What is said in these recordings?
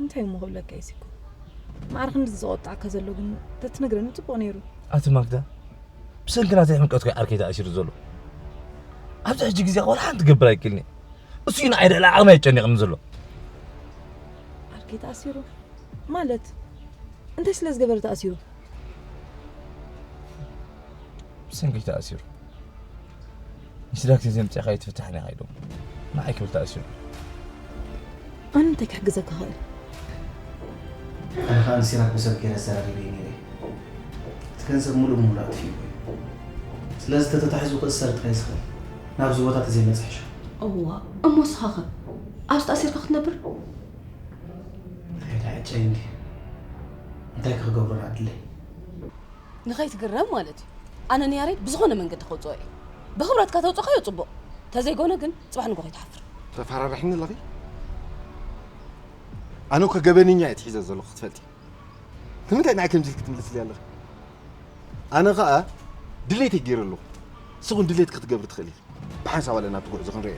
እንታይ እሞ ክብለካ ኢሲኮ? ማዕረ ክንዲ ዝቆጣዕካ ዘሎ ግን ተትነግረኒ ጽቡቕ ነይሩ። ኣቲ ማክዳ፣ ብሰንክና ዘይሕምቀት ኮይ ዓርከይ ተኣሲሩ ዘሎ። ኣብዚ ሕጂ ግዜ ወላ ሓንቲ ክገብር ኣይክእልኒ። እሱ እዩ ንዓይ ልዕሊ ዓቕሚ ኣጨኒቕኒ ዘሎ። ዓርከይ ተኣሲሩ ማለት እንታይ ስለ ዝገበረ ተኣሲሩ? ብሰንኪ ተኣሲሩ። ንስዳክቲ ዘምፅእኻ ይትፍታሕኒ ኢሎም ንዓይ ክብል ተኣሲሩ። ኣነ እንታይ ክሕግዘካ ክእል? ኣነ ከዓ ንሲራክ ብሰብ ገይረ ኣዘራሪበ ነይረ። እቲ ገንዘብ ሙሉእ ብሙሉእ ኣጥፊእዎ እዩ። ስለዚ ተተታሒዙ ክእሰር ጥራይ ዝኽእል ናብዚ ቦታ ተዘይመፅእ ሕሾ። እዋ እሞ ንስኻ ኸ ኣብዚ ተኣሲርካ ክትነብር? እንታይ ደኣ ዕጨይ እንዲ እንታይ ክገብሮ ደኣ ኣድለይ? ንኸይትግረም ማለት እዩ። ኣነ ንያሬድ ብዝኾነ መንገዲ ከውፅኦ እየ። ብኽብረትካ ተውፅእካዮ ፅቡቕ፣ ተዘይኮነ ግን ፅባሕ ንጎ ከይትሓፍር። ተፈራርሕኒ ኣለኺ? ኣነ እኮ ገበነኛ እየ ትሒዘ ዘለኹ ክትፈልጢ። ንምንታይ ንዓይ ከምዚ ኢልኪ ትምልስሊ ኣለኺ? ኣነ ኸኣ ድሌተይ ገይረ ኣለኹ። ንስኹን ድሌት ክትገብሪ ትኽእሊ። ብሓንሳብ ኣለና ኣብቲ ጉዕዞ ክንርእዮ።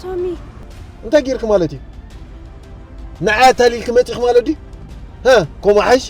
ቶሚ እንታይ ጌርክ ማለት እዩ? ንዓይ ኣታሊልክ መጺኽ ማለት ድዩ? ሀ፣ ከምኡ ሓይሽ?